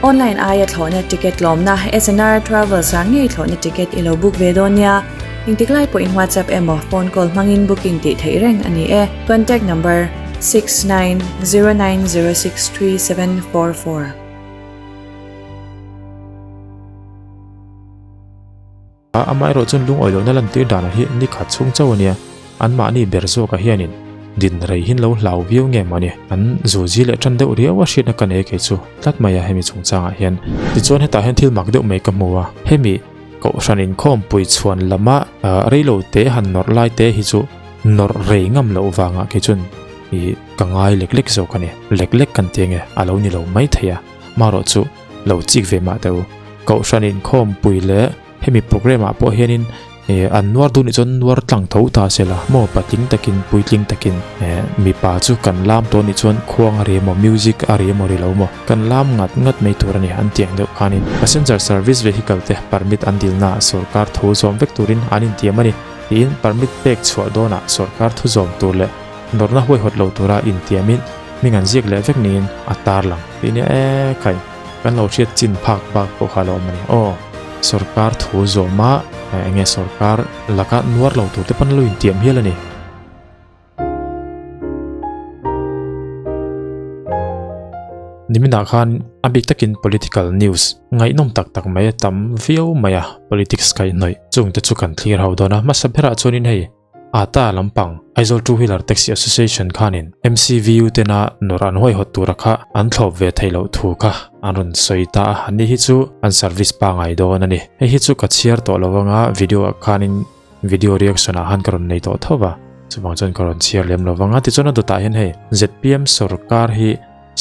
Online aia thlawhna ticket tlawmna SNR Travels ah ngei thlawhna ticket i lo book ve dawn nia. Engtik lai pawhin WhatsApp emaw phone call hmangin booking tih theih reng a ni e. Contact number, 6909063744. Amaherawh chuan lungawi lohna lantir danah hi ni khat chhung chauh a nia, anmahni ber zawkah hianin din rei hin lo hlau viau nge mawni, an zuzi leh tan deuh riau a hriatna ka nei kei chu tlat mai a hemi chungchangah hian. Tichuan hetah hian thil mak deuh mai ka hmu a, hemi kohhran inkhawmpui chhuan lama reilo te han nawrh lai te hi chu nawrh rei ngam loh vangah kei chuan ih ka ngai lek lek zawk a ni, lek lek kan ti ange a lo ni lo mai thei a, marawh chu lo chik ve mah teh u. Kohhran inkhawmpui leh hemi program ah pawh hianin eh an nuar duh nih chuan nuar tlang tho ta se la maw patling takin puitling takin eh mipa chu kan lam tawh nih chuan khuang a ri emaw music a ri emaw ri lo maw kan lam ngat ngat mai tur a ni an tiang deuh khanin passenger service vehicle te permit an dilna ah sorkar tho zawm vek turin an intiam a ni tiin permit pek chhuah dawnah sorkar thu zawm tur leh nawrhna huaihawt lo tura intiamin hming an ziak leh vek niin a tarlang tih nia e khai. Kan lo hriat chin phak bak pawh kha a lo awm a ni. Aw, sorkar thu zawma eng nge sorkar laka nuar lo tur te pawn lo intiam hial a ni. Niminah khan a bik takin political news ngaihnawm tak tak mai a tam viau mai a, politics kaihhnawih chungte chu kan thlir ho dawn a. Hmasa berah chuanin hei Ata lampang Aizawl Two Wheeler Taxi Association khanin MCVU tena nawrh an huaihawt tura kha an thlawp ve theih loh thu kha an rawn sawi ta a, anni hi chu an service pangai dawn a ni. Hei hi chu ka chhiar tawh lo anga video ah khanin video reaction ah khan ka rawn nei tawh tho va, chuvang chuan ka rawn chhiar lem lo vang a. Tichuan a dawtah hian hei zpm sorkar hi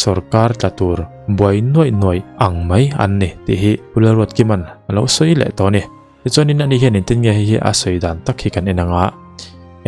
sorkar tla tur buai nuaih nuaih ang mai an ni tih hi Pu Lalruatkima'n a lo sawi leh tawh a ni. Tichuanin ani hian engtin nge hei hi a sawi dan tak hi kan en ang a.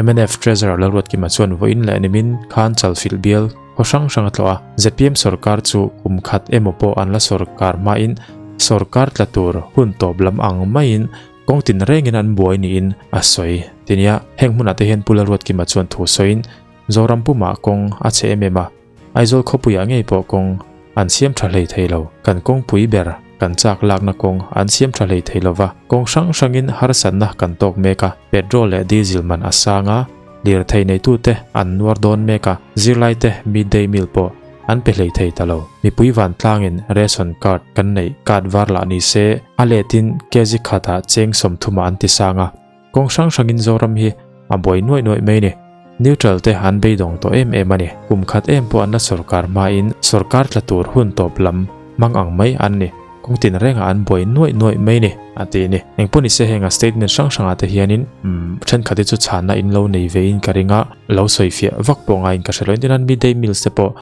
Mnf Treasurer Lalruatkima chuan vawiin leh nimin khan chalfilh bial khaw hrang hrang a tlawh a. Zpm sorkar chu kum khat emaw pawh an la sorkar hmain sorkar tla tur hun tawp lam ang maiin kawng tin rengin an buai niin a sawi. Tinia, heng hmunah te hian Pu Lalruatkima chuan thu sawiin Zoram pumah kawng a chhe em em a. Aizawl khawpuiah ngei pawh kawng an siam tha hlei thei lo. Kan kawngpui ber, kan chak lakna kawng an siam tha hlei thei lova. Kawng hrang hrangin harsatna kan tawk mek a, petrol leh diesel man a sang a, lirthei neitute an nuar dawn mek a, zirlaite midday meal pawh an pe hlei thei ta lo. Mipui vantlangin ration card kan neih card var lah ni se, a letin kg khatah cheng 30 ah an ti sang a. Kawng hrang hrangin Zoram hi a buai nuaih nuaih mai ni. Neutral te an beidawng tawh em em a ni. Kum khat em pawh an la sorkar hmain sorkar tla tur hun tawp lam hmang ang mai an ni. Kawng tin rengah an buai nuaih nuaih mai ni, a ti ni. Engpawh ni se heng a statement hrang hrangah te hianin thenkhat hi chu chhanna in lo nei vein ka ring a, lo sawifiah vak pawh ngaiin ka hre lo. Engtin an midday meals te pawh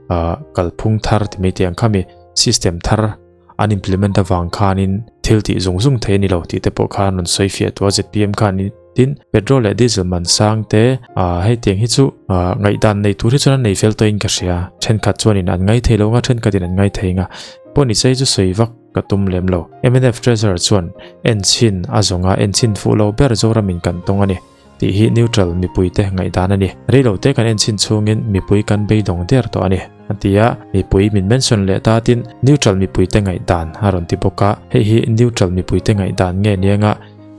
kalphung thar ti mai tih ang kha mi system thar an implement avang khanin thil tih zung zung thei a ni lo tih te pawh khan rawn sawi fiah tawh a zpm khanin tin petrol leh diesel man sang te ah hei tiang hi chu ah ngaihdan nei tur hi chuan an nei fel tawhin ka hria thenkhat chuanin an ngai thei lo anga thenkhatin an ngai thei anga pawh ni se hi chu sawi vak ka tum lem lo mnf treasurer chuan enchhin a zawnga enchhin fuh lo ber Zoramin kan tawng a ni. Tih hi neutral mipuite ngaihdan a ni. Reilo te kan enchhin chhungin mipui kan beidawng der tawh a ni, a ti a. Mipui min mention leh ta tin neutral mipuite ngaihdan a rawn ti bawk a. Hei hi neutral mipuite ngaihdan nge nianga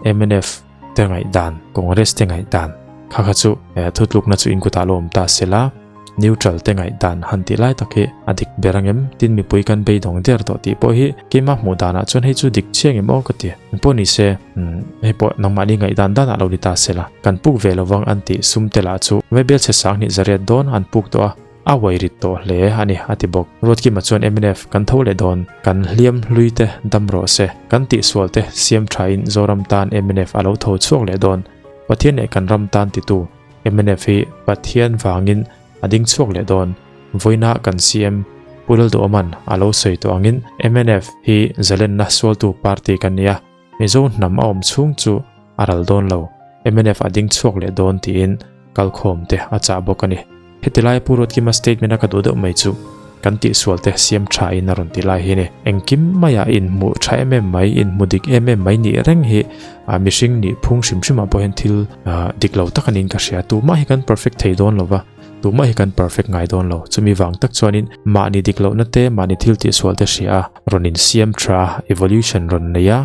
mnf te ngaihdan, Congress te ngaihdan kha kha chu thutlukna chu inkutah lo awm ta se la. Neutral te ngaihdan han tih lai tak hi a dik ber ang em? Tin mipui kan beidawng der tawh tih pawh hi keimah hmuh danah chuan hei chu dik chiang em aw ka ti. Engpawh ni se, hei pawh nangmahni ngaihdan danah lo ni ta se la, kan puk ve lovang an tih sum te lah chu Vaibel chhe sanghnih zariat dawn an puk tawh a, a uai rit tawh hle a ni a ti bawk. Ruatkima chuan mnf kan tho leh dawn, kan hliam hlui te dam rawh se, kan tihsual te siam thain Zoram tan mnf a lo tho chhuak leh dawn, Pathian leh kan ram tan titu. Mnf hi Pathian vangin a ding chhuak leh dawn. Vawiina kan CM Pu Lalduhawman a lo sawi tawh angin mnf hi zalenna sualtu party kan ni a, Mizo hnam a awm chhung chu a ral dawn lo, mnf a ding chhuak leh dawn tiin kalkhawm te a chah bawk a ni. Heti lai Pu Ruatkima statement a ka duh deuh mai chu kan tihsual te siam tha in a rawn ti lai hi ni. Engkim maiah inhmuh tha em em mai, inhmu dik em em mai nih reng hi mihring nih phung hrim hrimah pawh hian thil dik lo tak a niin ka hria. Tumah hi kan perfect thei dawn lo va. Tumah hi kan perfect ngai dawn lo. Chumi vang tak chuanin mahni dik lohna te, mahni thil tihsual te hria a, rawn insiam tha a, evolution rawn nei a,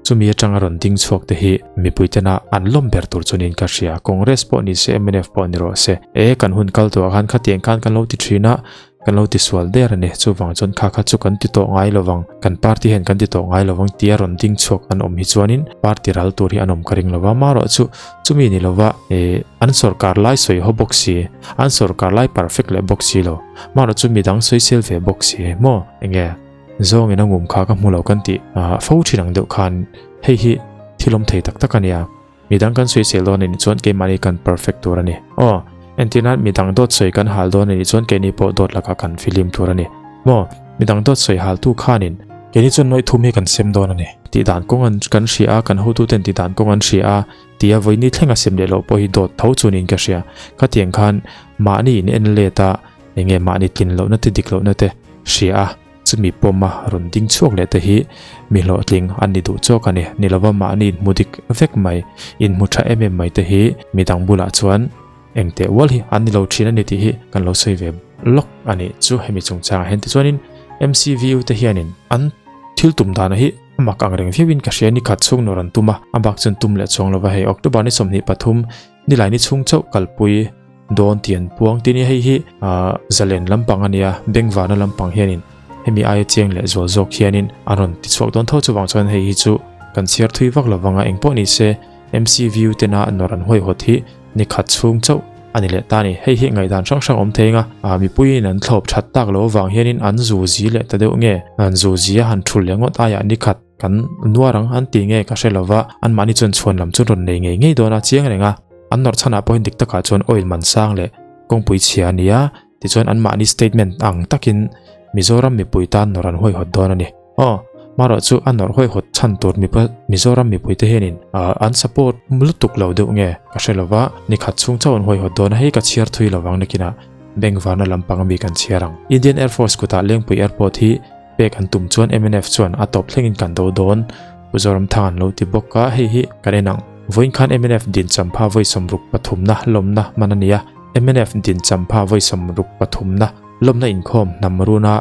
chumi atanga rawn ding chhuak te hi mipui tena an lawm ber tur chuanin ka hria. Congress pawh ni se, mnf pawh ni rawh se. E, kan hun kal tawhah khan khatiang khan kan lo ti thin a, kan lo ti sual der a ni. Chuvang chuan kha kha chu kan ti tawh ngai lo vang, kan party hian kan ti tawh ngai lo vang tia rawn ding chhuak an awm hi chuanin party ral tur hi an awm ka ring lo va. Amaherawhchu chumi ni lova eh an sorkar lai sawi haw bawk si, an sorkar lai perfect leh bawk si lo. Amaherawhchu midang sawi sel ve bawk si maw? Enge zawngin a ngum kha ka hmu lo kan tih fo thin ang deuh khan hei hi thil awm thei tak tak a nia. Midang kan sawisel dawn anih chuan keimahni kan perfect tur a ni. Aw, entirnan midang dawt sawi kan hal dawn anih chuan keini pawh dawt lakah kan filim tur a ni. Maw, midang dawt sawi haltu khanin keini chuan nuaih thum hi kan sem dawn a ni. Tih dan kawng an kan hria a, kan hotuten tih dan kawng an hria a, tia vawiini thlenga sem leh loh pawh hi dawt tho chu niin ka hria. Khatiang khan mahni in en let a, enge mahni tlin lohna te dik lohna te hria a. Chumi pawma rawn ding chhuak leh te hi mi hlawhtling an ni duh chawk a ni. Ni lova mahni inhmu dik vek mai, inhmu tha em em mai te hi midang bulah chuan eng teh ual hi an ni lo thin a ni tih hi kan lo sawi ve lawk a nih chu hemi chungchangah hian. Tichuanin MCVU te hianin an thil tum dana hi a mak ang reng viauin ka hria ni khat chhung nawr an tum a, a bak chuan tum leh chuang lova hei October ni 23 Nilai ni chhung chauh kalpui dawn tih an puang tih nia hei hi zalen lampang a nia bengvarna lampang hianin hemi aia chiang leh zual zawk hianin a rawn ti chhuak dawn tho chuvang chuan hei hi chu kan chhiar thui vak lo vanga engpawh ni se MCVU tena nawr an huaihawt hi ni khat chhung chauh a ni leh ta a ni hei hi ngaihdan hrang hrang awm thei anga mipuiin an thlawp that tak loh avang hianin an zu zi leh ta deuh nge an zu zi a han thul leh ngawt aiah ni khat Kan nuar ang an ti nge ka hre lova, anmahni chuan chhuan lam chu rawn nei ngei ngei dawn a chiang reng a. An nawrh chhanah pawhin dik takah chuan oil man sang leh kawngpui chhia a ni a, tichuan anmahni statement ang takin Mizoram mipui tan nawrh an huaihawt dawn a ni. Aw, marawh chu a nawrh huaihawt chhan tur Mizoram mipuite hianin an support lutuk lo deuh nge ka hre lova, nikhat chhung chauh an huaihawt dawn a, hei ka chhiar thui lovang nakinah bengvarna lampang ami kan chhiar ang. Indian Air Force kutah Lengpui Airport hi Pek an tum chuan mnf chuan a tawp thlengin kan do dawn, Pu Zoramthang an lo ti bawk a, hei hi kan en ang. Vawiin khan mnf din champha vawi sawmruk pathumna lawmna hman a ni a, mnf din champha vawi sawmruk pathumna lawmna inkhawm hnam runa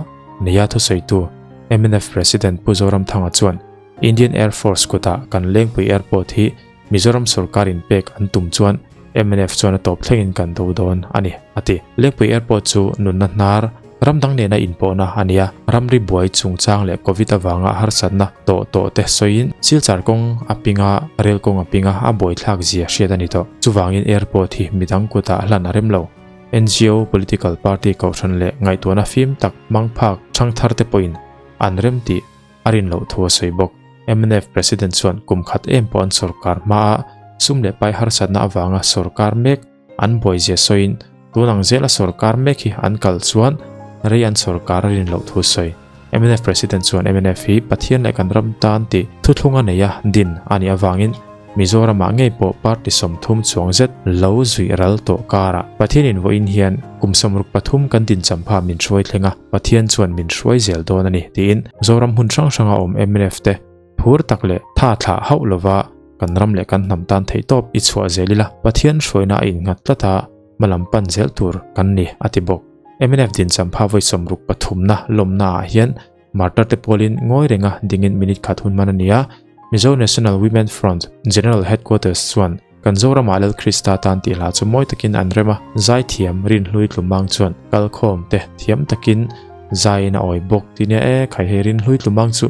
neia thusawitu mnf President Pu Zoramthanga chuan Indian Air Force kutah kan Lengpui Airport hi Mizoram sorkar in pek an tum chuan mnf chuan a tawp thlengin kan do dawn a ni, a ti. Lengpui Airport chu nunna hnar, ram dang nena inpawhna a ni a, ramri buai chungchang leh Covid avanga harsatna tawh tawh te sawiin Silchar kawng a ping a, rel kawng a ping a, a buaithlak zia hriat a ni tawh. Chuvangin airport hi midang kutah hlan a rem lo. NGO, political party kohhran leh ngaihtuahna fim tak hmang phak thangthar te pawhin an rem tih a rin loh thu a sawi bawk. Mnf President chuan kum khat em pawh an sorkar hmaa sum leh pai harsatna avanga sorkar mek an buaizia sawiin tun ang zela sorkar mek hi an kal chuan rei an sorkar a rin loh thu a sawi. Mnf President chuan mnf hi Pathian leh kan ram tan tih thuthlung a nei a din a nih avangin Mizoramah ngei pawh party 30 chuang zet lo zuih ral tawh karah Pathianin vawiin hian kum 63 kan dinchampha min hruai thleng a, Pathian chuan min hruai zel dawn a ni tiin Zoram hmun hrang hranga awm mnf te phur tak leh tha thlah hauh lova kan ram leh kan hnam tan theihtawp i chhuah zel ila Pathian hruaina a innghat tlat a, hmalam pan zel tur kan ni a ti bawk. Mnf dinchampha vawi 63 na lawmnaah hian Martar te pawlin ngawi renga dingin minute khat hun man a ni a, Mizo National Women Front General Headquarters chuan kan Zoramah Lal Krista tan tih hla chu mawi takin an rem a, zaithiam Rinhlui Tlumang chuan kalkhawm te thiam takin zaiin a awi bawk tih nia e khai hei Rinhlui Tlumang chu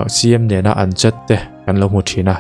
CM nena an chat te kan lo hmu thin a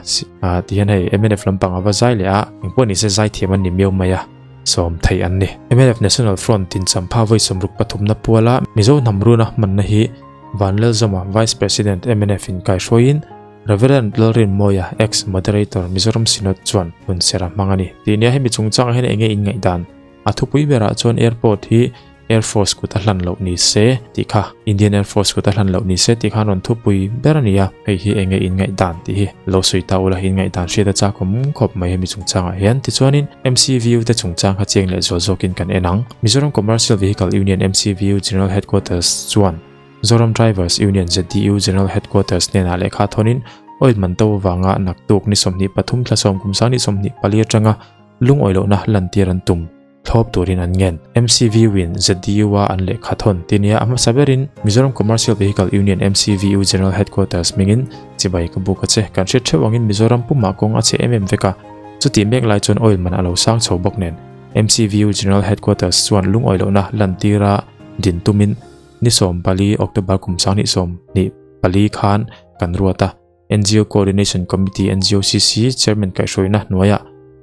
ti hian hei mnf lampang a va zai leh a engpawh nise zaithiam an ni miau mai a. Sawm theih an ni. Mnf National Front tin champha vawi sawmruk pathumna puala Mizo hnam runa hmanna hi Vanlalzawma Vice President mnf in kaihruaiin Reverend Lalrinmawia Ex Moderator Mizoram Synod chuan hun ser a hmang a ni. Tih nia hemi chungchangah hian enge in ngaihdan? A thupui berah chuan Airport hi Air Force kut a hlan loh ni se tih kha Indian Air Force kut a hlan loh ni se tih khan rawn thupui ber a ni a, hei hi enge in ngaihdan tih hi lo sawi ta ula in ngaihdan hriat a chak awm khawp mai hemi chungchangah hian. Tichuanin MCVU te chungchang kha chiang leh zual zawkin kan en ang. Mizoram Commercial Vehicle Union MCVU General Headquarters chuan Zoram Drivers Union ZDU General Headquarters hnenah lehkha thawnin oil man to avanga naktuk ni 23 thla 10 kum 2024 atanga lungawi lohna lantir an tum. thlawp turin an ngen. MCVU in ZDU a an lehkha thawn ti nia a hmasa berin Mizoram Commercial Vehicle Union, MCVU, General Headquarters hmingin chibai ka buk a che. Kan hriat theuh angin Mizoram pumah kawng a chhe em em vek a, chutih mek lai chuan oil man a lo sang chho bawk nen MCVU General Headquarters chuan lungawi lohna lantira din tumin ni 14 October kum 2024 khan kan ruat a. NGO Coordination Committee, NGOCC, Chairman kaihhruaina hnuaiah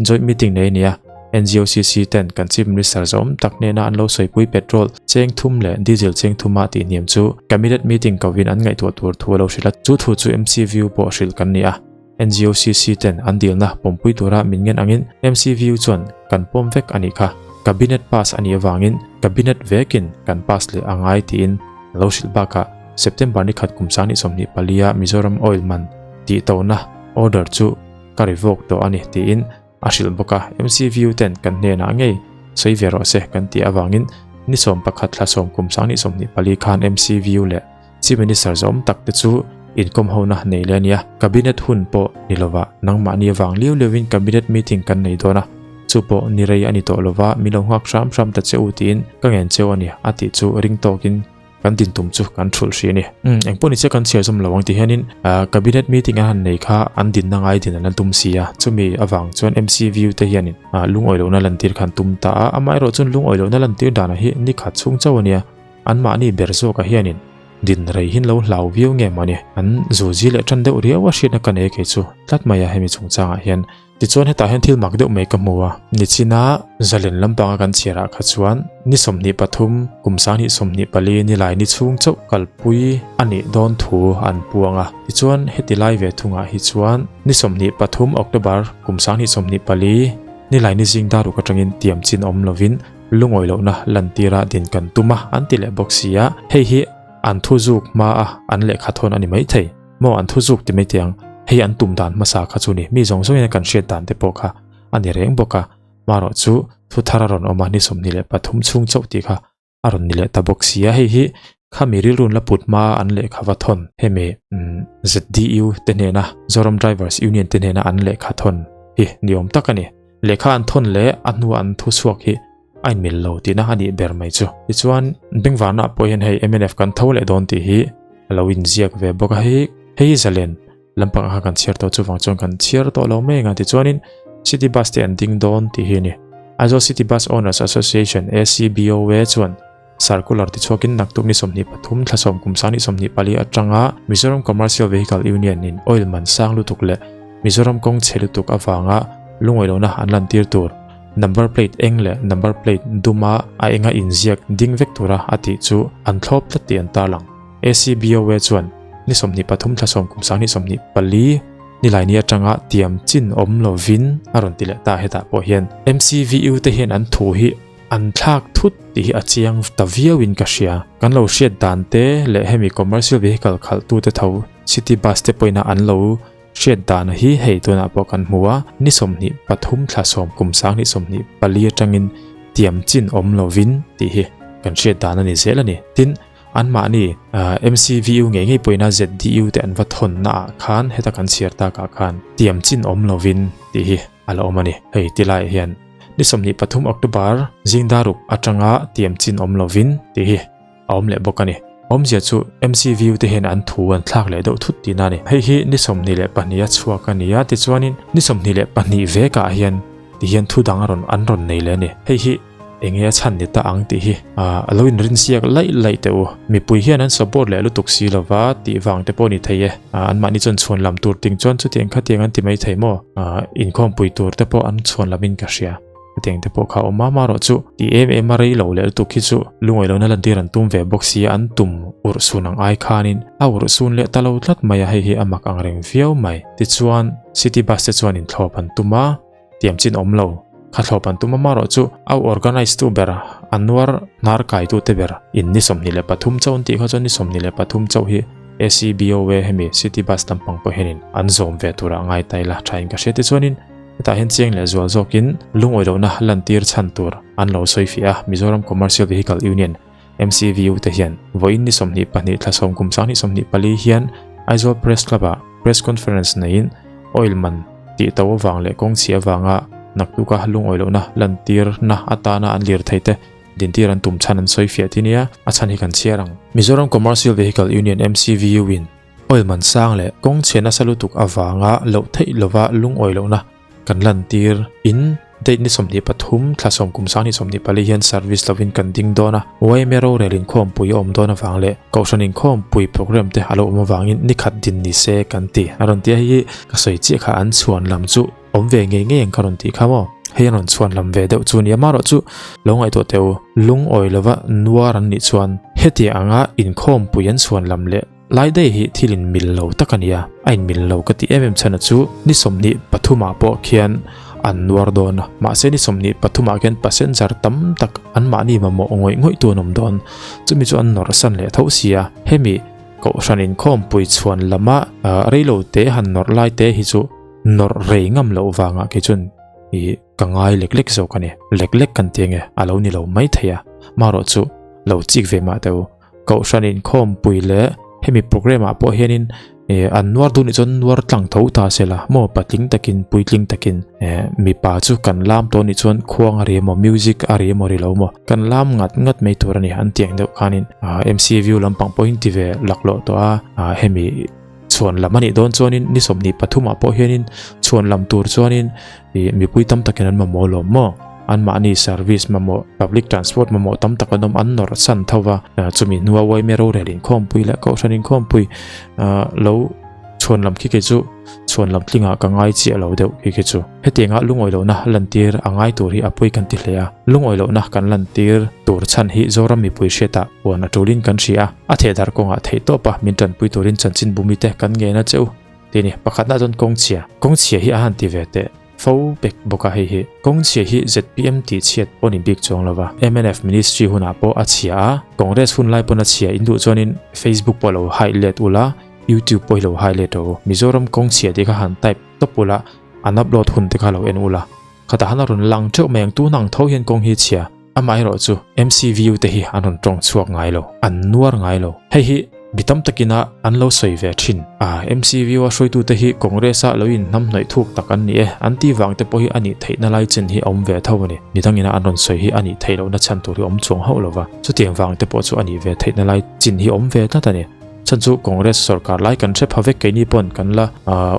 joint meeting nei a ni a. NGOCC ten kan Chief Minister zawm tak hnena an lo sawipui petrol cheng thum leh diesel cheng thuma tih hniam chu Cabinet meeting kovin an ngaihtuah tur thu a lo hrilh a. Chu thu chu MCVU pawh hrilh kan ni a. NGOCC ten an dilna pawmpui tura min ngen angin MCVU chuan kan pawm vek a nih kha. Cabinet pass a nih avangin Cabinet vekin kan pass leh a ngai tiin a lo hrilh bakah September ni khat kum 2024 a Mizoram Oil man tih tona order chu ka revoke tawh a ni tiin a hrilh bawk a, MCVU ten kan hnenah ngei sawi ve rawh se kan tih avangin ni 11 thla 10 kum 2024 khan MCVU leh Chief Minister zawm tak te chu inkawm hona nei leh a nia. Cabinet hun pawh ni lova nangmahni avang liau liauin Cabinet meeting kan nei dawn a, chu pawh ni rei a ni tawh lova min lo nghak hram hram ta che u tiin ka ngen cheu a ni a tih chu ring tawkin kan din tum chu kan thulh hrih a ni. Umm engpawh ni che kan chhiar zawm lo ang ti hianin Cabinet meeting an han nei kha an dinna ngai din an la tum si a, chumi avang chuan MCVU te hianin lungawi lohna lantir kha an tum ta a, amaherawh chuan lungawi lohna lantir danah hi ni khat chhung chauh a nia. Anmahni ber zawkah hianin din rei hin lo hlau viau nge mawni an zuzi leh tan deuh riau a hriatna ka nei kei chu tlat mai a hemi chungchangah hian. Tichuan hetah hian thil mak deuh mai ka hmu a, nichina zalen lampanga kan chhiarah kha chuan ni 23 kum 2024 nilai ni chhung chauh kalpui a nih dawn thu an puang a, tichuan heti lai ve thungah hi chuan ni 23 October kum 2024 nilai ni zing daruk atangin tiam chin awm lovin Lungawi lohna lantira din kan tum a an ti leh bawk si a, hei hi an thu zuk hma a an lehkha thawn a ni maithei. Maw an thu zuk ti mai tiang, hei an tum dan hmasa kha chu ni, mi zawng zawngin kan hriat dan te pawh kha a ni reng bawk a, marawh chu thu thar a rawn awm a ni 23 chhung chauh tih kha a rawn ni leh ta bawk si a, hei hi khami rilrun la put hma an lehkha va thawn hemi ZDU te hnena Zoram Drivers Union te hnena an lehkha thawn hi ni awm tak a ni. Lehkha an thawn leh a hnua an thu chhuak hi a inmil lo tihna a nih ber mai chu. Tichuan Bengvarna pawh hian hei mnf kan tho leh dawn tih hi a lo inziak ve bawk a, hei hei zalen lampang kha kan chhiar tawh chuvang chuan kan chhiar tawh lo mai anga tichuanin city bus te an ding dawn tih hi a ni. Aizawl City Bus Owners Association, ACBOA, chuan circular tichhuakin naktuk ni 23 thla 10 kum 2024 atanga Mizoram Commercial Vehicle Union in oil man sang lutuk leh Mizoram kawng chhe lutuk avanga lungawi lohna an lantir tur number plate eng leh number plate duma a enga inziak ding vek tura a tih chu an thlawp tlat tih an tarlang. ACBOA chuan ni 23 thla 10 kum 2024 nilaini atanga tiam chin awm lovin a rawn ti leh ta hetah pawh hian MCVU te hian an thu hi an thlak thut tih hi a chiang ta viauin ka hria. Kan lo hriat dan te leh hemi commercial vehicle khalhtute tho city bus te pawhin an lo hriat dan hi hei tunah pawh kan hmu a, ni 23 thla 10 kum 2024 atangin tiam chin awm lovin tih hi kan hriat dan a ni zel a ni. Tin, Anmahni MCVU ngei ngei pawhin a ZDU te an va thawnna ah khan heta kan chhiar takah khan tiam chin awm lovin tih hi a la awm a ni. Hei ti laiah hian ni 23 October zing daruk atanga tiam chin awm lovin tih hi a awm leh bawk a ni. Awmzia chu MCVU te hian an thu an thlak leh deuh thut tihna a ni. Hei hi ni 22 a chhuak a ni a, tichuanin ni 22 vekah hian ti hian thu dang a rawn an rawn nei leh a ni. Hei hi Enge a chhan ni ta ang tih hi a lo inrinsiak laih laih teh u. Mipui hian an support leh lutuk si lova tih vang te pawh ni thei e. Anmahni chuan chhuan lam tur ting chuan chutiang khatiang an ti mai thei maw? Inkhawmpui tur te pawh an chhuan lamin ka hria. Hetiang te pawh kha awm a marawh chu ti em em a rei lo leh lutuk hi chu lungawi lohna lantir an tum ve bawk si a, an tum urhsun ang ai khanin a urhsun leh ta lo tlat mai a, hei hi a mak ang reng viau mai. Tichuan city bus te chuan inthlawp an tum a. Tiam chin awm lo. Kha thlawp an tum a marawh chu au organize tu ber a nuar hnar kai tu te ber in ni 23 chauh an tih kha chuan ni 23 chauh hi ACBOA hemi city bus lampang pawh hianin an zawm ve turah ngai ta ila thain ka hria tichuanin hetah hian chiang leh zual zawkin lungawi lohna lantir chhan tur an lo sawi fiah a Mizoram Commercial Vehicle Union MCVU te hian vawiin ni 22 thla 10 kum 2024 hian Aizawl Press Club ah press conference neiin oil man tih to avang leh kawng chhia avanga Naktuka lungawi lohna lantirna atana an lirthei te dintir an tum chhan an sawi fiah ti nia, a chhan hi kan chhiar ang. Mizoram Commercial Vehicle Union, MCVU, in oil man sang leh kawng chhe nasa lutuk avanga loh theih lova lungawi lohna kan lantir in date ni 23 thla sawm kum sang ni 24 hian service lovin kan ding dawn a, yma rorel inkhawmpui a awm dawn avang leh kohhran inkhawmpui program te a lo awm avangin ni khat din ni se kan ti. A rawn ti a, hei hi ka sawi chiah kha an chhuan lam chu awm ve ngei ngei ang ka rawn tih kha maw? Hei an rawn chhuan lam ve deuh chu nia marawh chu lo ngaihtuah teh u, lungawi lova nuar an nih chuan hetiang anga inkhawmpui an chhuan lam leh lai daih hi thil in mil lo tak a nia, a in mil lo ka tih em em chhan a chu ni 23 ah pawh khian an nuar dawn a, mahse ni 23 ah khian passenger tam tak an mahni mamawh ngawih ngawih tu an awm dawn, chumi chu an nawrh san leh tho sia, hemi kohhran inkhawmpui chhuan lama reilo te han nawrh lai te hi chu Nawrh rei ngam loh vangah kei chuan ih ka ngai lek lek zawk a ni. Lek lek kan ti ange, a lo ni lo mai thei a. Marawh chu lo chik ve mah teh u. Kohhran inkhawmpui leh hemi program ah pawh hianin ih an nuar duh nih chuan nuar tlang tho ta se la maw patling takin puitling takin eh mipa chu kan lam tawh nih chuan khuang a ri emaw music a ri emaw ri lo maw kan lam ngat ngat mai tur a ni an ti ang deuh khanin ah MCView lampang pawhin ti ve laklawh tawh a ah hemi Chhuan lam a nih dawn chuanin ni 23 ah pawh hianin chhuan lam tur chuanin ih mipui tam takin an mamawh lawm maw? Anmahni service mamawh, public transport mamawh tam tak an awm an nawrh san tho va, chumi hnua uaime rorel inkhawmpui leh kohhran inkhawmpui lo chhuan lam khi kei chu chhuan lam tlingah ka ngai chiah lo deuh khi khi chu. Hetianga lungawi lohna lantir a ngai tur hi a pawi kan ti hle a, lungawi lohna kan lantir tur chhan hi Zoram mipui hriatah huan a tulin kan hria a, a thehdar kawngah theih tawp a min tanpui turin chanchin bumite kan ngen a che u tih a ni. Pakhatna chuan kawngchhia, kawngchhia hi a han ti ve teh fo bek bawk a, hei hi kawngchhia hi zpm tih chhiat pawh ni bik chuang lo va, mnf ministry hunah pawh a chhia a, Congress hun lai pawn a chhia, in duh chuanin Facebook pawh lo highlight ula, YouTube pawh hi lo highlight rawh u, Mizoram kawngchhia tih kha han type tawp ula, An upload hun te kha lo en ula, khatah han a rawn lang teuh mai ang tun ang tho hian kawng hi chhia. Amaherawh chu MCVU te hi an rawn tawng chhuak ngai lo, an nuar ngai lo. Hei hi mi tam takina an lo sawi ve thin. A MCVU a hruaitu te hi Congress a lo in hnamhnawih thuk tak an ni e, an ti vang te pawh hi a nih theihna lai chin hi a awm ve tho a ni. Mi dangina an rawn sawi hi a nih theih lohna chhan tur hi awm chuang hauh lova, chutiang vang te pawh chu a nih ve theihna lai chin hi awm ve tlat a ni. Chhan chu Congress sorkar lai kan hre pha vek keini pawn kan la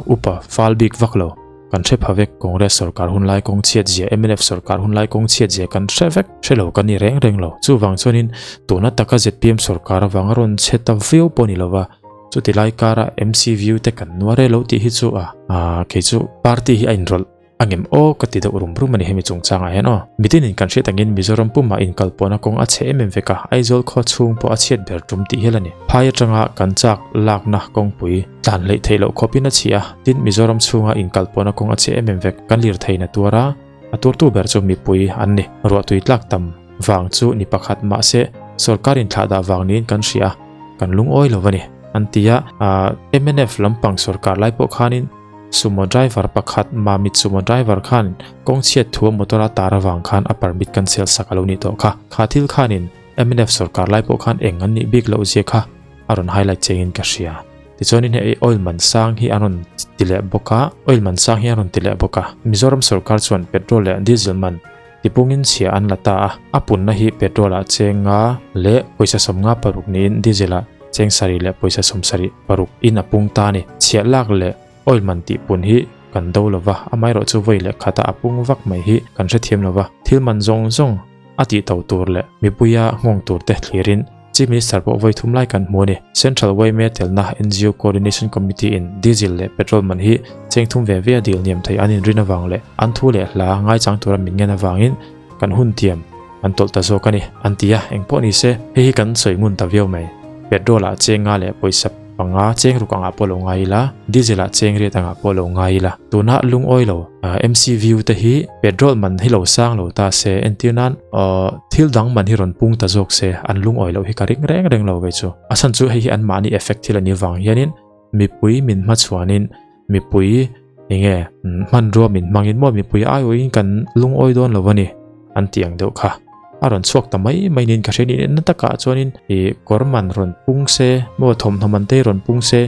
upa fal bik vak lo. Kan hre pha vek Congress sorkar hun lai kawng chhiat zia mnf sorkar hun lai kawng chhiat zia kan hre vek hre lo kan ni reng reng lo. Chuvang chuanin tuna taka zpm sorkar avanga rawn chhe ta viau pawh ni lova chuti lai kara MCVU te kan nuar e lo tih hi chu a kei chu party hi a inrawlh. A ngem aw ka ti deuh rum rum a ni hemi chungchangah hian aw. Mitinin kan hriat angin Mizoram pumah inkalpawhna kawng a chhe em em vek a, Aizawl khaw chhung pawh a chhiat ber tum tih hial a ni. Phai atanga kan chak lakna kawngpui tlan hleih theih loh khawpin a chhi a, tin Mizoram chhunga inkalpawhna kawng a chhe em em vek. Kan lirtheihna tuar a, a tuartu ber chu mipui an ni. Ruahtui tlak tam vang chu ni pakhat mahse sorkar inthlahdah vang niin kan hria a, kan lungawi lo a ni an ti a, mnf lampang sorkar lai pawh khanin, Sumo driver pakhat Mamit Sumo driver khan kawng chhiat thu a motor a tar avang khan a permit cancel sak a lo nih tawh kha. Kha thil khanin mnf sorkar lai pawh khan eng an nih bik loh zia kha a rawn highlight chengin ka hria. Tichuanin hei oil man sang hi an rawn ti leh bawk a, oil man sang hi an rawn ti leh bawk a. Mizoram sorkar chuan petrol leh diesel man tipungin chhia an la ta a, a punna hi petrol ah cheng nga leh pawisa 56 niin diesel ah cheng sarih leh pawisa 76 in a pung ta a ni. Chhiah lak leh oil man tih pun hi kan do lo va, amaherawh chu vawi leh khata a pung vak mai hi kan hrethiam lo va, thil man zawng zawng a tih to tur leh mipuia nghawng tur te thlirin Chief Minister pawh vawi thum lai kan hmu a ni. Central yma telna ngo Coordination Committee in diesel leh petrol man hi cheng thum ve ve a dil niam thei an inrin avang leh an thu leh hla ngaichang tura min ngen avangin kan hun tiam an tawlh ta zawk a ni, an ti a, engpawh ni se, hei hi kan sawi ngun ta viau mai. Petrol ah cheng nga leh pawisa panga cheng ruk angah pawh lo ngai ila, diesel ah cheng riat angah pawh lo ngai ila. Tuna lungawi lo MCVU te hi petrol man hi lo sang lo ta se, entir nan thil dang man hi rawn pung ta zawk se, an lungawi loh hi ka ring reng reng lo ve chu. A chhan chu hei hi anmahni effect thil a nih vang hianin mipui min hmachhuanin mipui enge hmanrua min hmangin maw mipui aiawhin kan lungawi dawn lo a ni an tih ang deuh kha a rawn chhuak ta mai mai niin ka hria ni na takah chuanin ih kawr man rawn pung se maw thawmhnaw man te rawn pung se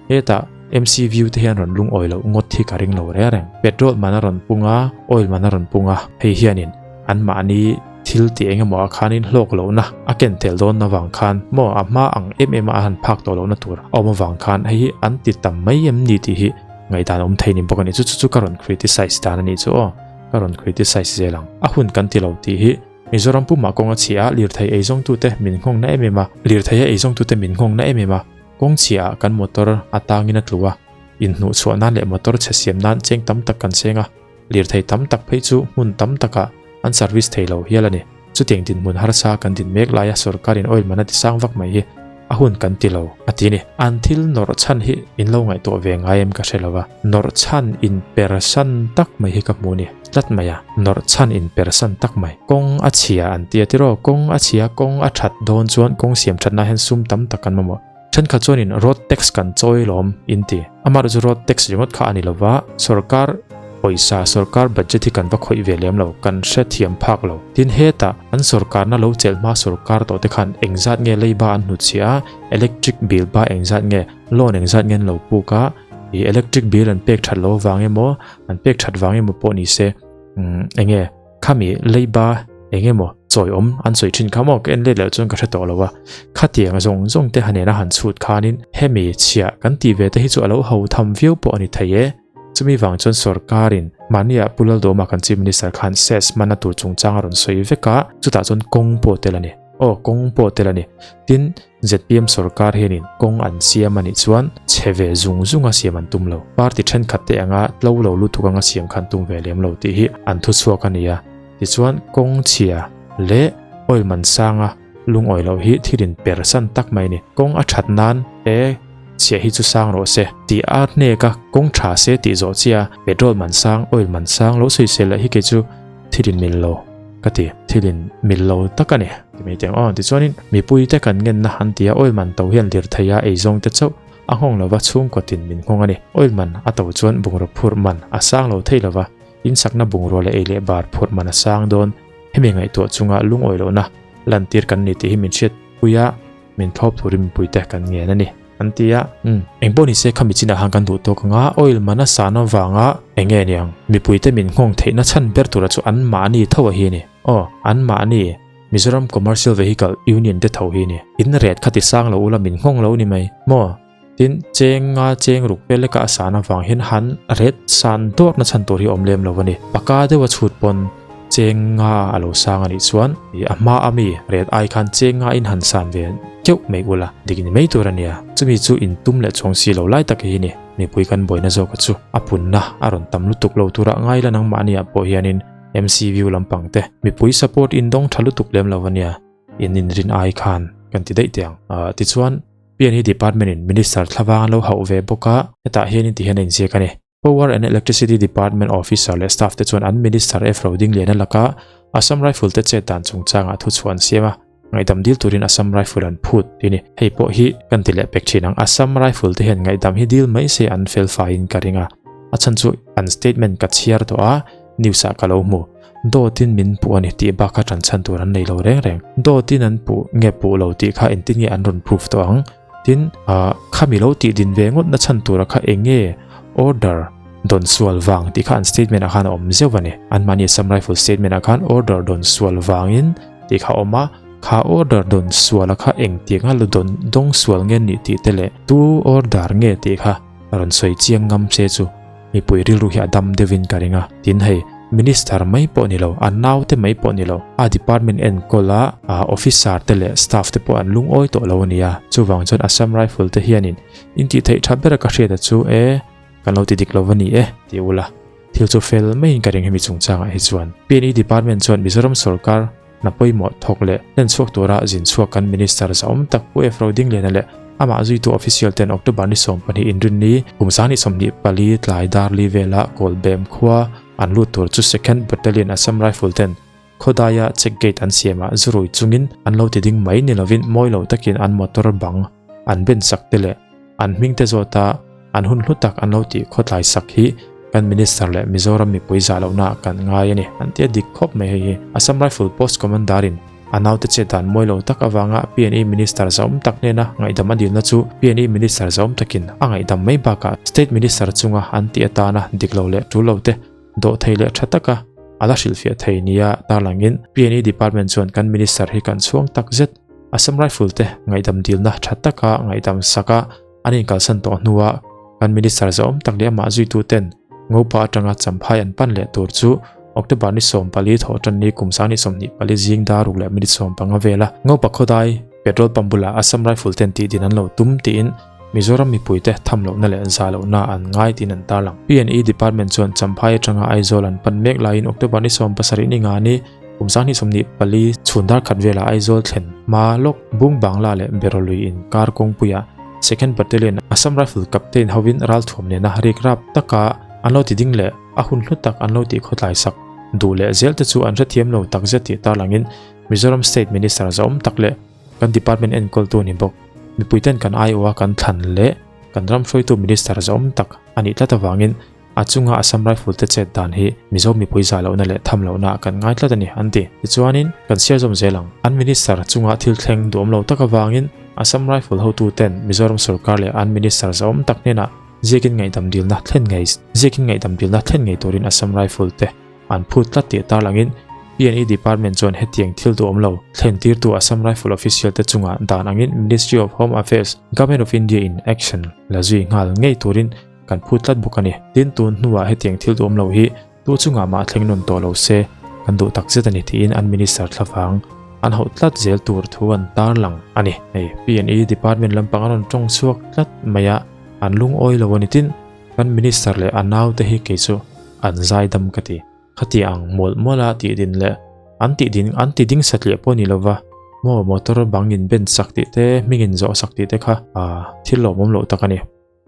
hetah. MC view te hian rawn lungawi loh ngawt hi ka ring lo reng reng. Petrol man a rawn pung a, oil man a rawn pung a, hei hianin anmahni thil tih eng emaw ah khanin hlawk lohna a ken tel dawn avang khan maw a hma ang em em a a han phak tawh lohna tur a awm avang khan hei hi an ti tam mai em ni tih hi ngaihdan awm thei ni bawk a ni. Chu chu chu ka rawn criticize dan a nih chu aw, ka rawn criticize zel ang. A hun kan ti lo tih hi Mizoram pumah kawng a chhia a, lirthei eizawngtute min nghawng na em em a, lirtheia eizawngtute min nghawng na em em a, kawng chhiaah kan motor a tangin a tlu a, inhnuh chhuah nan leh motor chhe siam nan cheng tam tak kan cheng a, lirthei tam tak phei chu hmun tam takah an service thei lo hial a ni. Chutiang dinhmun harsa kan din mek laia sorkarin oil man a ti sang vak mai hi a hun kan ti lo a ti ni. An thil nawrh chhan hi in lo ngaihtuah ve ngai em ka hre lo va, nawrh chhan in persan tak mai hi ka hmu ni tlat mai a, nawrh chhan in persan tak mai. Kawng a chhia an ti a tiraw, kawng a chhia, kawng a that dawn chuan kawng siam thatna hian sum tam tak kan mamawh. Thenkhat chuanin road tax kan chawi lawm in ti. Amaherawh chu road tax ringawt kha a ni lova, sorkar pawisa, sorkar budget hi kan va khawih ve lem lo, kan hrethiam phak lo. Tin hetah an sorkarna lo chelh hma sorkar tawh te khan engzat nge leiba an hnutchhiah a, electric bill ba engzat nge, loan engzat nge an lo puk a, ih electric bill an pek that lo vang emaw, an pek that vang emaw pawh ni se, umm enge. Khami leiba eng emaw chawi awm an sawi thin kha maw ka en let leh chuan ka hre tawh lo a, khatiang zawng zawng te hanena han chhut khanin hemi chhiah kan tih ve te hi chu a lo ho tham viau pawh a ni thei e. Chumi vang chuan sorkarin mahnia Pu Laldawma kan Chief Minister khan cess hmanna tur chungchang a rawn sawi vek a, chutah chuan kawng pawh tel a ni. Aw kawng pawh tel a ni. Tin, ZPM sorkar hianin kawng an siam a nih chuan chhe ve zung zunga siam an tum lo. Party thenkhat te anga tlo lo lutuk anga siam kha an tum ve lem lo tih hi an thuchhuak a ni a. Tichuan kawng chhia leh oil man sanga lungawi loh hi thil in per san tak mai a ni. Kawng a that nan e chhia hi chu sang rawh se tih a hnek a, kawng tha se tih zawh chiah a petrol man sang, oil man sang lo sawisel leh hi kei chu thil in mil lo ka ti, thil in mil lo tak a ni ti mai teng aw. Tichuanin mipui te kan ngenna an ti a, oil man to hian lirthei a eizawng te chauh a nghawng lova chhungkaw tin min nghawng a ni. Oil man a to chuan bungraw phurh man a sang lo thei lova, insakna bungrua leh ei leh bar phurh man a sang dawn. Hemi ngaihtuah chunga lungawi lohna lantir kan ni tih hi min hriatpui a, min thlawp turin mipui te kan ngen a ni. An ti a, Umm, engpawh ni se khami chinah khan kan duh tawk ang a, oil man a san avanga eng nge niang, mipuite min nghawng theihna chhan ber tura chu an mahni tho a hi a ni. Aw, an mahni, Mizoram Commercial Vehicle Union te tho hi a ni. In ret kha ti sang lo ula min nghawng lo ni mai maw? Tin, cheng nga cheng ruk vel leka a san avang hian han ret san dawrna chhan tur hi a awm lem lo a ni. Paka deuha chhut pawn cheng nga a lo sang a nih chuan ih a hma a mi ret ai khan cheng nga in han san ve keuh mai ula dik ni mai tur a nia. Chumi chu in tum leh chuang si lo lai tak hi ni mipui kan buaina zawk a chu a punna a rawn tam lutuk lo tura ngai la nangmahni ah pawh hianin MCView lampang te mipui support in dawng tha lutuk lem lo a nia in inrin ai khan kan ti daih teh ang. Ah tichuan PNE department in minister thlavang an lo hauh ve bawk a hetah hianin ti hian a inziak a ni. Power and Electricity Department officer leh staff te chuan an Minister F. Rodingliana laka Assam Rifle te chet dan chungchangah thuchhuah an siam a, ngaihdam dil turin Assam Rifle an phut tih a ni. Hei pawh hi kan ti leh pek thin ang, Assam Rifle te hian ngaihdam hi dil mai se an fel faiin ka ring a, a chhan chu an statement ka chhiar tawh a, news ah ka lo hmu. Dawtin min puh a ni tih bak kha tan chhan tur an nei lo reng reng. Dawtin an puh nge puh lo tih kha engtin nge an rawn proof tawh ang? Tin, ah, khami lo tih din ve ngawt na chhan tura kha eng nge order dawn sual vang tih kha an statement ah khan a awm zeuh a ni. Anmahni Assam Rifle statement ah khan order dawn sual vangin tih kha a awm a, kha order dawn sual a kha engtiang a la dawn dawng sual nge nih tih te leh tu order nge tih kha rawn sawi chiang ngam se chu mipui rilru hi a dam deuhin ka ring a. Tin hei, Minister mai pawh ni lo, a naute mai pawh ni lo, a department enkawl a officer te leh staff te pawh an lungawi tawh lo a nia. Chuvang chuan Assam Rifle te hianin intihtheih tha bera ka hriat a chu e, kan lo ti dik lo va ni e, ti ula. Thil chu fel maiin ka ring hemi chungchangah hi chuan. PNE department chuan Mizoram sorkar hna pawimawh thawk leh hlen chhuak tura zin chhuak kan Minister zahawm tak Pu F. Rodingliana leh amah zuitu official ten October ni 12 inrinni kum 2024 tlai darli vela Kawlbem khua an lut tur chu Second Battalion Assam Rifle ten khawdaia check gate an siamah zurui chungin an lo ti ding mai ni lovin mawi lo takin an motor bang an ben sak te leh an hming te zawta an hun hlu tak an lo tih khawtlai sak hi kan Minister leh Mizoram mipui zah lohna kan ngai a ni an ti a dik khawp mai hei hi Assam Rifle Post Commander in. A naute chet dan mawi lo tak avanga PNE Minister zahawm tak hnena ngaihdam a dilna chu PNE Minister zahawm takin a ngaihdam mai bakah State Minister chunga an tih atana dik lo leh tul lo te dawh thei leh tha taka a la hrilhfiah thei nia tarlangin PNE Department chuan kan Minister hi kan chhuang tak zet. Assam Rifle te ngaihdam dilna tha taka ngaihdam saka an inkalsan tawh hnua kan Minister zahawm tak leh amah zuitu ten Ngopa atanga Champhai an pan leh tur chu October ni 14 thawh tan ni kum 2024 zing dar ruk leh minute 15 vela Ngopa khawdai petrol pump bulah Assam Rifle ten tih din an lo tum tiin Mizoram mipuite tham lohna leh za lohna an ngai tiin an tarlang. PNE Department chuan Champhai atanga Aizawl an pan mek laiin October ni 17 ni nga ni kum 2024 chhun dar khat velah Aizawl thlen hma lawk Bung Bangla leh Berolui inkar kawngpuiah Second Battalion Assam Rifle Captain hovin ralthuam nena rik rap taka an lo ti ding leh a hun hlu tak an lo tih khawtlai sak duh leh zel te chu an hrethiam lo takzet tih tarlangin Mizoram State Minister zahawm tak leh kan department enkawltu a ni bawk. Mipuiten kan aiawha kan thlan leh kan ram hruaitu Minister zahawm tak a nih tlat avangin a chunga Assam Rifle te chet dan hi Mizo mipui zah lohna leh tham lohna kan ngai tlat a ni an ti. Tichuanin kan siar zawm zel ang. An Minister chunga thil thleng duhawm lo tak avangin Assam Rifle hotuten Mizoram sorkar leh an Minister zahawm tak hnenah ziakin ngaihdam dilna thlen ngei ziakin ngaihdam dilna thlen ngei turin Assam Rifle te an phut tlat tih tarlangin PNE Department chuan hetiang thil duhawm lo thlen tirtu Assam Rifle official te chungah dan angin Ministry of Home Affairs, Government of India in action la zui nghal ngei turin kan phut tlat bawk a ni. Tin, tun hnuah hetiang thil duhawm lo hi tu chungah mah thleng nawn tawh lo se kan duh tak zet a ni tiin an Minister thlavang an hauh tlat zel tur thu an tarlang a ni. Hei PNE Department lampang a rawn tawng chhuak tlat mai a, an lungawi lo a ni. Tin, kan Minister leh a naute hi kei chu an zaidam ka ti. Khati ang mawlh mawlh a tih din leh an tih din an ti ding satliah pawh ni lova maw motor bang in ben sak tih te hming in zawh sak tih te kha thil lawmawm loh tak a ni.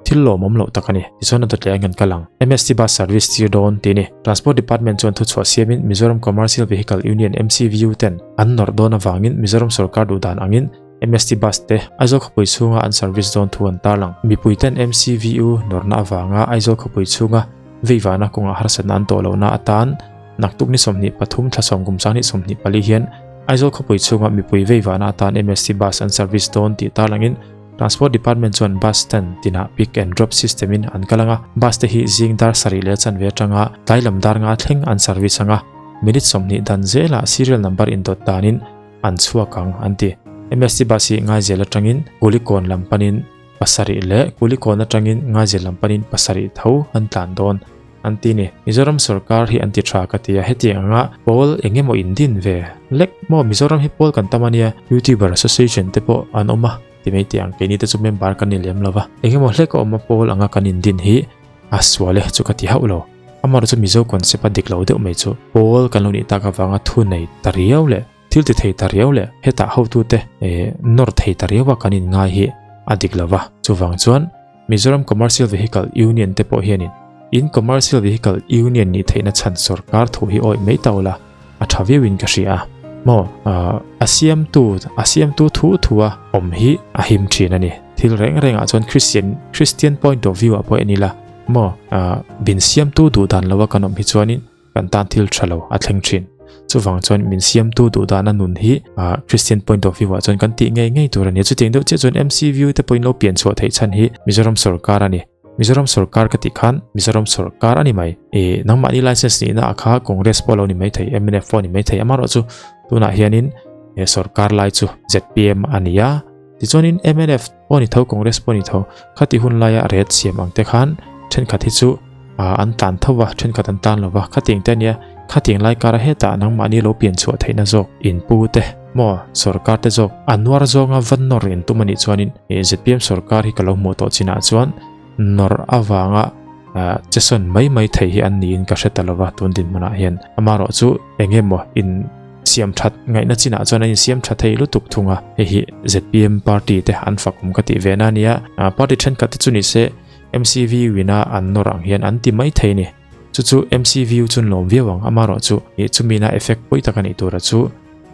Thil lawmawm loh tak a ni. Tichuan a dawt leh an kan kal ang. MST Bus Service tir dawn tih a ni. Transport Department chuan thuchhuah siamin Mizoram Commercial Vehicle Union, MCVU, ten an nawrh dawn avangin Mizoram sorkar duh dan angin MST Bus te Aizawl khawpui chhunga an service dawn thu an tarlang. Mipui ten MCVU nawrhna avanga Aizawl khawpui chhunga veivahna kawngah harsatna an tawh lohna atan naktuk ni 23 thla sawm kum 2024 hian Aizawl khawpui chhunga mipui veivahna atan MST Bus an service dawn tih tarlangin Transport Department chuan bus stand tinah pick and drop system in an kal ang a, bus te hi zing dar sarih leh chanve atanga tlai lam dar nga thleng an service ang a, minute 20 dan zelah serial number indawt danin an chhuak ang an ti. MST bus hi Ngaizel atangin Kulikawn lam panin pasarih leh Kulikawn atangin Ngaizel lam panin pasarih tho an tlan dawn an ti ni. Mizoram sorkar hi an ti tha ka ti a, hetiang anga pawl eng emaw in din ve lek maw Mizoram hi pawl kan tam ania, Youtuber Association te pawh an awm a ti mai teh ang, keini te chu member kan ni lem lo va, eng emaw hlek a awm a pawl anga kan in din hi a sual e chu ka ti hauh lo. Amaherawhchu Mizo concept a dik lo deuh mai chu pawl kan lo nih tak avanga thu nei ta riau leh thil ti thei ta riau leh hetah hotute nawr thei ta riau a kan in ngai hi a dik lo va, chuvang chuan Mizoram Commercial Vehicle Union te pawh hianin in Commercial Vehicle Union nih theihna chhan sorkar thu hi awih mai tau la a tha viauin ka hria a. Maw a siamtu a siamtu thu thu a awm hi a him thin a ni. Thil reng rengah chuan Christian Christian point of view ah pawh en ila maw bin siamtu duh dan lo a kan awm hi chuanin kan tan thil tha lo a thleng thin. Chuvang chuan min siamtu duh dana nun hi Christian point of view ah chuan kan tih ngei ngei tur a ni. Chutiang deuh chiah chuan MCVU te pawhin lo pian chhuah theih chhan hi Mizoram sorkar a ni. Mizoram sorkar ka tih khan Mizoram sorkar a ni mai. E nangmahni license nihna ah kha Congress pawh lo ni mai thei, MNF pawh ni mai thei. Amaherawhchu tunah hianin e sorkar lai chu ZPM a ni a. Tichuanin MNF pawh ni tho, Congress pawh ni tho, khati hun laia ret siam ang te khan thenkhat hi chu an tlan tho va, thenkhat an tlan lo va, khatiang te ania, khatiang lai kara hetah nangmahni lo pian chhuah theihna zawk inpu te maw sorkar te zawk a nuar zawnga va nawr in tum anih chuanin ZPM sorkar hi ka lo hmuh tawh chinah chuan nawr avanga chesawn mai mai thei hi an niin ka hre ta lo va tun dinhmunah hian amaherawhchu eng emaw in Siam that ngaihna chinah chuan an insiam tha thei lutuk thung a, hei hi zpm party te an fak awm ka tih ve na a nia, party thenkhat te chu ni se MCV win a an nawr ang hian an ti mai thei a ni. Chu chu MCV chu an lawm viau ang, amaherawhchu ih chumina effect pawi tak a nih tura chu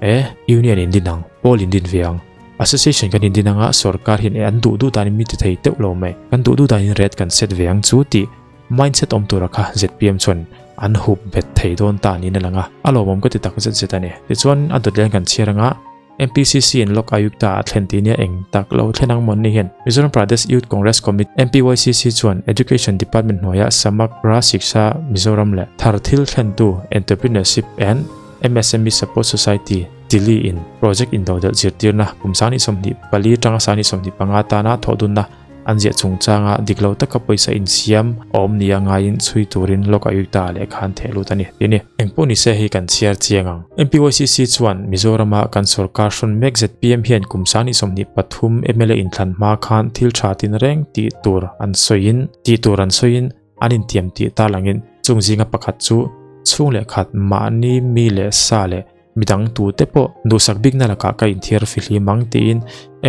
e union in din ang, pawl in din ve ang, association kan in din anga sorkar hian e an duh duh danin min ti thei teuh lo mai, kan duh duh danin rate kan set ve ang chu tih mindset awm tura kha zpm chuan. an hup bet thei dawn ta niin a lang a, a lawmawm ka ti tak zet zet a ni. Tichuan, a dawt leng kan chhiar anga MPCC in Lok Ayukta a thlen tih nia eng tak lo thlen ang mawn ni hian Mizoram Pradesh Youth Congress Committee, MPYCC, chuan Education Department hnuaia Samagra Shiksha Mizoram leh thar thil thlentu Entrepreneurship and MSME Support Society, Delhi in project indodelh zirtirna kum 24 tanga 25 tana thawhdunna An ziah chungchanga dik lo taka pawisa insiam a awm nia ngaiin chhui turin Lok Ayukta lehkha an theh lut a ni tih a ni. Engpawh nise hei kan chhiar chiang ang. MPYCC chuan Mizorama kan sorkar hrawn mek zpm hian kum 23 mla inthlan hma khan thil tha tin reng tih tur an sawiin tih tur an sawiin an intiam tih tarlangin chung zinga pakhat chu chhung leh khat mahni mi leh sa leh Midang tute pawh duhsak bikna lakah ka inthiar fihlim ang tiin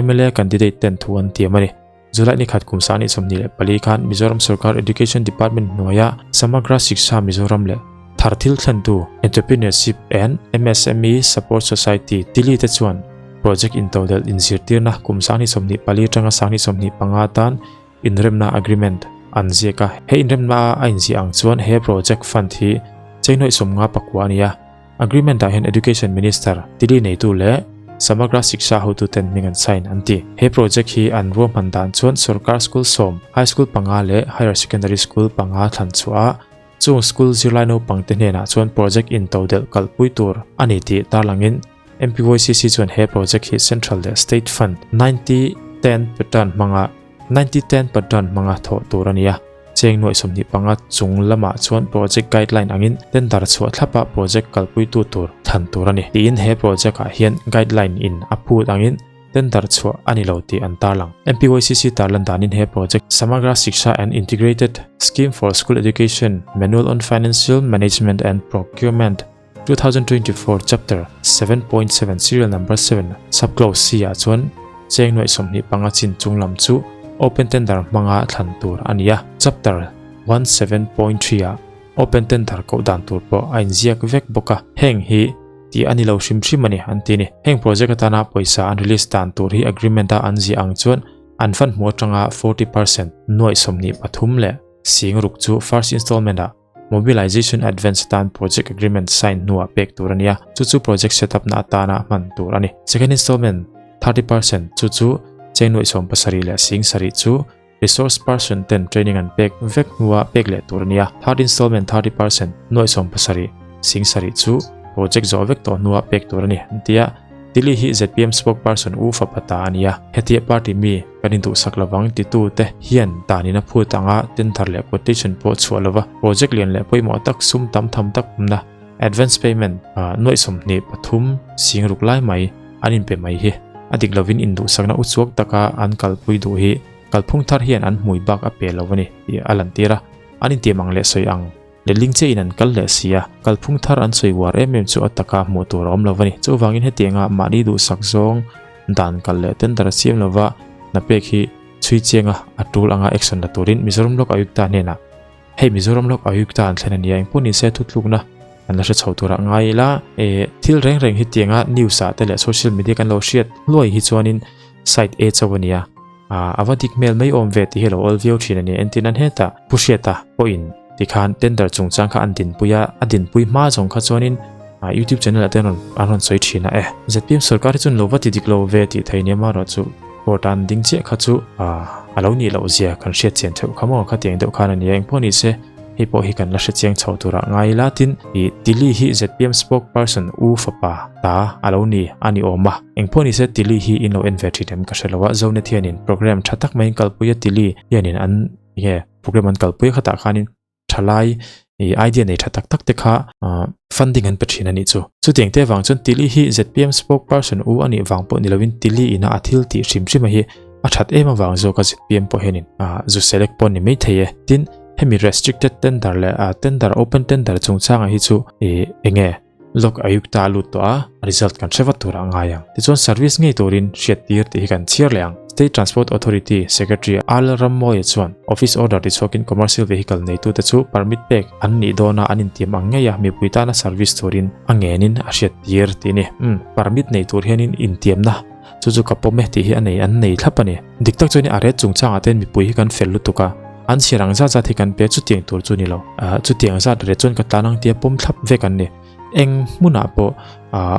mla candidate ten thu an tiam a ni. July ni khat kum 2024 khan Mizoram Sorkar Education Department hnuaia Samagra Shiksha Mizoram leh thar thil thlentu Entrepreneurship and MSME Support Society Delhi te chuan project intodelh inzirtirna kum 2024 atanga 2025 tan inremna agreement an ziak a. He inremna a inziah ang chuan he project fund hi chei 50 pakua a ni a. Agreement ah hian Education Minister, Delhi neitu leh Samagra Shiksha hotuten hming an sign an ti. He project hi an ruahman dan chuan sorkar school sawm, high school panga leh higher secondary school panga thlan chhuah a, chung school zirlai naupang te hnenah chuan project intodelh kalpui tur a ni tih tarlangin MPYCC chuan he project hi Central leh State Fund 90-10 pattern hmanga 90-10 pattern hmanga thawh tur a ni a. Cheng nuaih 25 chung lamah chuan project guideline angin tender chhuah thlapa project kalpuitu tur thlan tur a ni. Tiin he project ah hian guideline in a phut angin tender chhuah a ni lo tih an tarlang. MPYCC tarlan danin he project Samagra Shiksha and Integrated Scheme for School Education Manual on Financial Management and Procurement 2024 Chapter 7.7 Serial Number 7 Subclause C ah chuan cheng nuaih 25 chin chung lam chu Open Tender hmanga thlan tur a ni a. Chapter 17.3 ah Open Tender koh dan tur pawh a inziak vek bawk a. Heng hi tih a ni lo hrim hrim a ni an ti a ni. Heng project atana pawisa an release dan tur hi agreement a an ziah ang chuan an fan hmu atanga 40% nuaih 23 leh sing ruk chu first installment ah Mobilization Advance atan Project Agreement sign hnuah pek tur a ni a, chu chu project setup na atana hman tur a ni. Second installment, 30%, chu chu cheng nuaih 70 leh sing sarih chu resource person ten training an pek vek hnuah pek leh tur a ni a. Third installment, 30%, nuaih 70 sing sarih chu project zawh vek tawh hnuah pek tur a ni, an ti a. Delhi hi zpm spokesperson U fapa ta a ni a, hetia party mi kan induhsak lovang titu te hian danin a phut anga tender leh quotation pawh chhuah lova project lian leh pawimawh tak sum tam tham tak awmna advance payment nuaih 23 sing ruk lai mai an inpe mai hi a dik lovin induhsakna uchuak taka an kalpui duh hi kalphung thar hian an hmui bak a pe lo a ni tih a lantir a, an intiam ang leh sawi ang. Letling che in an kal leh si a, kalphung thar an sawi uar em em chu a taka hmuh tur a awm lo a ni. Chuvangin hetianga mahni duhsak zawng dan kal leh tender a siam lova hna pek hi chhui chianga a tul anga action la turin Mizoram Lok Ayukta hnenah hei Mizoram Lok Ayukta an thlen a nia engpawh nise thutlukna an la hre chho turah ngai ila e thil reng reng hetianga news ah te leh social media kan lo hriat hluai hi chuanin site A chauh a nia. A va dik hmel mai awm ve tih hi a lo awl viau thin a ni. Entin an hetah Pu Hriata pawhin tikhan tender chungchang kha an dinpui a, a dinpui hma zawng kha chuanin YouTube channel ah te an rawn sawi thin a e. Zpm sorkar hi chuan lo va ti dik lo ve tih thei nia marawh chu court a an ding chiah kha chu a lo nih loh zia kan hriat chian theuh kha maw khatiang deuh khan a ni a. Engpawh ni se hei pawh hi kan la hre chiang chho turah ngai ila tin ih Tilly hi zpm spokesperson U fapa ta a lo ni a ni awm a. Engpawh ni se Tilly hi in lo en ve thin em ka hre lo a, Zonet hianin program tha tak maiin kalpui a Tilly hianin an nge program an kalpui a khatah khanin thalai ih idea nei tha tak tak te kha funding an pe thin a nih chu. Chutiang te vang chuan Tilly hi zpm spokesperson U a nih vang pawh ni lovin Tilly ina a thil tih hrim hrim a hi a that em avang zawk a zpm pawh hianin zu select pawh ni mai thei e. Tin hemi restricted tender leh tender open tender chungchangah hi chu ih enge Lok Ayukta a lut tawh a, result kan hre vat turah a ngai ang. Tichuan service ngei turin hriat tir tih hi kan chhiar leh ang. State Transport Authority Secretary Al Rammoya chuan office order tichhuakin commercial vehicle neitute chu permit pek an nih dawna an intiam ang ngei a mipui tana service turin a ngenin a hriat tir tih a ni. Umm, permit nei tur hianin intiamna chu chu ka pawm e tih hi a nei an nei thlap a ni. Dik tak chuan a ret chungchangah te mipui hi kan fel lutuk a. An chhiar ang zat zat hi kan pe a, chutiang tur chu ni lo. Chutiang zat reh chuan ka tlan ang tia pawm thlap vek an ni. Eng hmunah pawh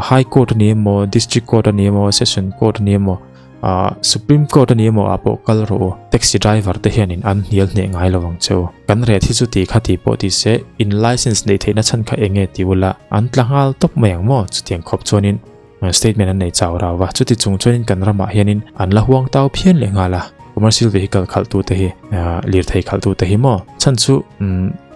High Court a ni emaw, District Court a ni emaw, Session Court a ni emaw, Supreme Court a ni emaw ah pawh kal rawh u. Taxi driver te hianin an hnial hneh ngai lo ang che u. Kan ret hi chu ti kha ti pawh ti se, in license neih theihna chhan kha eng nge ti ula, an tla nghal tawp mai ang maw? Chutiang khawp chuanin statement an nei chau rau va. Chuti chung chuanin kan ramah hianin an la huang tau phian leh nghal a. Commercial vehicle khalhtute hi, lirthei khalhtute hi maw? Chhan chu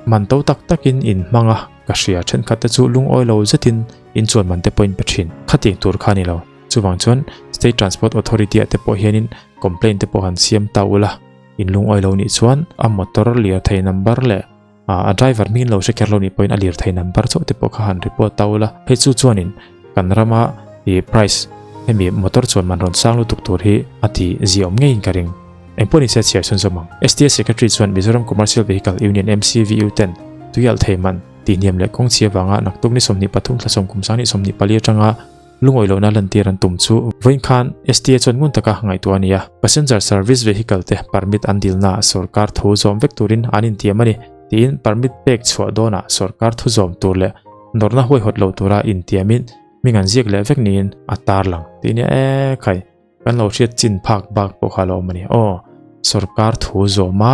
man to tak takin in hmang a. Ka hria thenkhat te chu lungawi lo zetin inchuan man te pawhin pe thin. Khatiang tur kha a ni lo. Chuvang chuan State Transport Authority ah te pawh hianin complaint te pawh han siam ta ula, in lungawi lo nih chuan a motor lirthei number leh a driver hmingin lo hre kher lo nih pawhin a lirthei number chauh te pawh kha han report ta ula. Hei chu chuanin kan rama ih price hemi motor chuan man rawn sang lutuk tur hi a ti ziaawm ngeiin ka ring. Engpawh nise chhiar chhun zawm ang. STA Secretary chuan Mizoram Commercial Vehicle Union, MCVU, ten tuialh thei man tihniam leh kawng chhia vanga naktuk ni 23 thla sawm kum 2024 atanga lungawi lohna lantir an tum chu vawiin khan STA chuan ngun taka ngaihtuah a ni a. Passenger Service Vehicle te permit an dilnaah sorkar thu zawm vek turin an intiam a ni tiin permit pek chhuah dawnah sorkar thu zawm tur leh nawrhna huaihawt lo tura intiamin hming an ziak leh vek niin a tarlang tih nia e khai. Kan lo hriat chin phak bak pawh kha lo awm a ni. Aw, sorkar thu zawma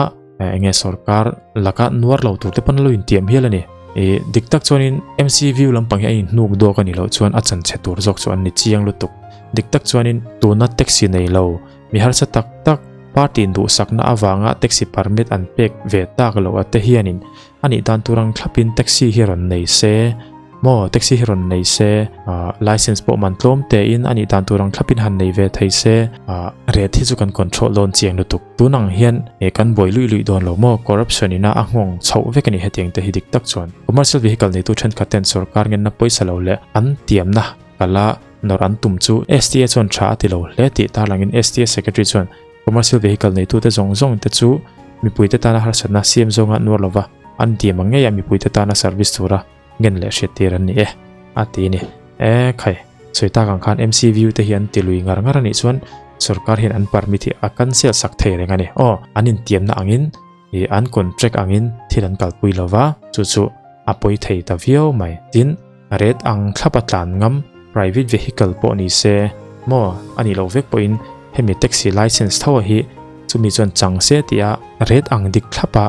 eng nge sorkar laka nuar lo tur te pawn lo intiam hial a ni. I dik tak chuanin MCView lampang hi a inhnuk dawk a nih loh chuan a chanchhe tur zawk chu an ni chiang lutuk. Dik tak chuanin tuna taxi nei lo, mi harsa tak tak, party induhsakna avanga taxi permit an pek ve tak loh a te hianin A nih dan tur ang thlapin taxi hi rawn nei se maw taxi hi rawn nei se ah license pawh man tlawm tein a nih dan tur ang thlapin han nei ve thei se ah ret hi chu kan control dawn chiang lutuk tun ang hian eh kan buai luih luih dawn lo maw corruption ina a nghawng chhoh vek a ni hetiang te hi dik tak chuan commercial vehicle neitu thenkhat ten sorkar ngenna pawisa lo leh an tiamna kala nawrh an tum chu STA chuan tha a ti lo hle tih tarlangin STA secretary chuan Commercial vehicle neitute zawng zawng te chu mipuite tana harsatna siam zawnga nuar lova an tiam ang ngeia mipuite tana service tura ngen leh hriattir an ni e, a ti a ni. E khai, sawi tak ang khan MCVU te hi an ti lui ngar ngar a nih chuan sorkar hian an permit hi a cancel sak thei reng a ni. Aw, an intiamna angin ih an contract angin thil an kalpui lova, chu chu a pawi thei ta viau mai. Tin, ret ang thlap a tlan ngam private vehicle pawh ni se maw a nih loh vek pawhin hemi taxi license tho a hi chumi chuan chang se tih a ret ang dik thlap a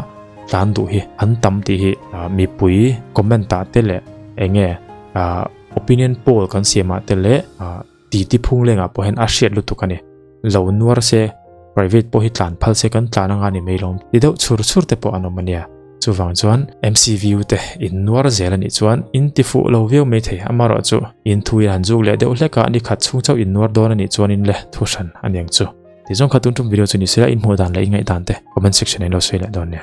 tlan duh hi an tam tih hi mipui comment ah te leh eng nge opinion poll kan siam ah te leh Titi phung lengah pawh hian a hriat lutuk a ni. Lo nuar se, private pawh hi tlan phal se kan tlan anga ni mai lawm ti deuh chhur chhur te pawh an awm a nia. Chuvang chuan MCVU te in nuar zel a nih chuan in ti fuh lo viau mai thei. Amaherawh chu in thu in han zuk leh deuh hlek a, ni khat chhung chauh in nuar dawn a nih chuan in le thu hran a niang chu. Tizawng kha tun tum video chu ni sela in hmuh dan leh in ngaihdan te comment section ah in lo sawi leh dawn nia.